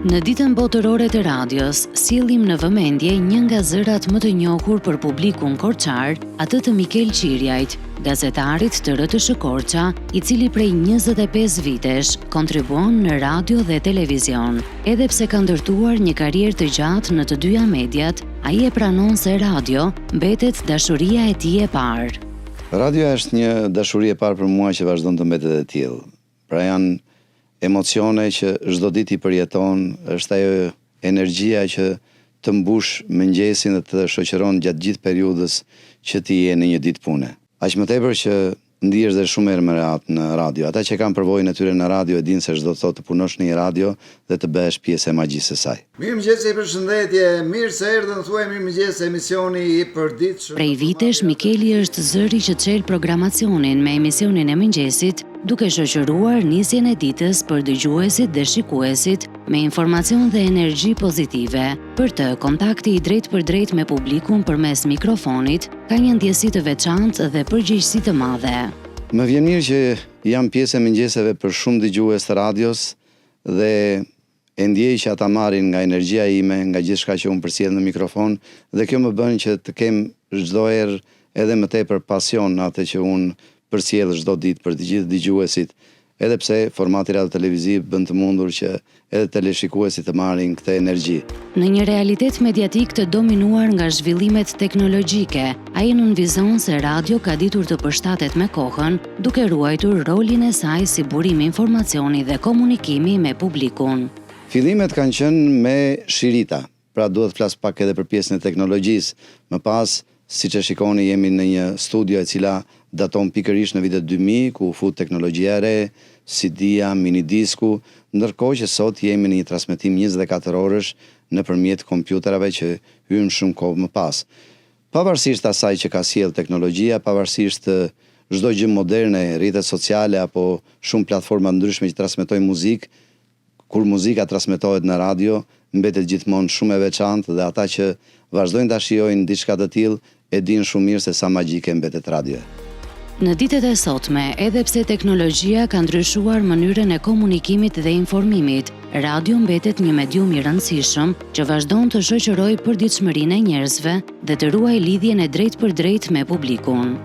Në Ditën Botërore të Radios, sjellim në vëmendje një nga zërat më të njohur për publikun korçar, atë të Mikel Qirjajt, gazetarit të RTSH Korça, i cili prej 25 vitesh kontribuon në radio dhe televizion. Edhe pse ka ndërtuar një karrierë të gjatë në të dyja mediat, ai e pranon se radio mbetet dashuria e tij e parë. Radioja është një dashuri e parë për mua që vazhdon të mbetet e tillë. Pra janë emocione që çdo ditë i përjeton, është ajo energjia që të mbush mëngjesin dhe të shoqëron gjatë gjithë periudhës që ti je në një ditë pune. Aq më tepër që ndihesh dhe shumë herë më rehat në radio. Ata që kanë përvojën e tyre në radio e dinë se ç'do të thotë të punosh në një radio dhe të bëhesh pjesë e magjisë së saj. Mirëmëngjesi, përshëndetje, mirë se erdhët në Thuaj Mirëmëngjes, emisioni i përditshëm. Prej vitesh Mikeli është zëri që çel programacionin me emisionin e mëngjesit, duke shoqëruar nisjen e ditës për dëgjuesit dhe shikuesit me informacion dhe energji pozitive. Për të, kontakti i drejtpërdrejtë me publikun përmes mikrofonit ka një ndjesi të veçantë dhe përgjegjësi të madhe. Më vjen mirë që jam pjesë e mëngjeseve për shumë dëgjues të radios dhe E ndjej që ata marrin nga energjia ime, nga gjithçka që unë përcjell në mikrofon dhe kjo më bën që të kem çdo herë edhe më tepër pasion në atë që unë përcjell çdo ditë për të gjithë dëgjuesit, edhe pse formati radioteleviziv bën të mundur që edhe teleshikuesit të marrin këtë energji. Në një realitet mediatik të dominuar nga zhvillimet teknologjike, ai nënvizon se radio ka ditur të përshtatet me kohën, duke ruajtur rolin e saj si burim informacioni dhe komunikimi me publikun. Fillimet kanë qenë me shirita, pra dua të flas pak edhe për pjesën e teknologjisë. Më pas, siç e shikoni jemi në një studio e cila daton pikërisht në vitet 2000, ku u fut teknologjia e re, CD-ja, minidisku, ndërkohë që sot jemi në një transmetim 24 orësh nëpërmjet kompjuterave që hynë shumë kohë më pas. Pavarësisht asaj që ka sjellë teknologjia, pavarësisht çdo gjë moderne, rrjetet sociale apo shumë platforma të ndryshme që transmetojnë muzikë, kur muzika transmetohet në radio, mbetet gjithmonë shumë e veçantë dhe ata që vazhdojnë ta shijojnë diçka të tillë, e dinë shumë mirë se sa magjike mbetet radioja. Në ditët e sotme, edhe pse teknologjia ka ndryshuar mënyrën e komunikimit dhe informimit, radio mbetet një medium i rëndësishëm që vazhdon të shoqërojë përditshmërinë e njerëzve dhe të ruajë lidhjen e drejtpërdrejtë me publikun.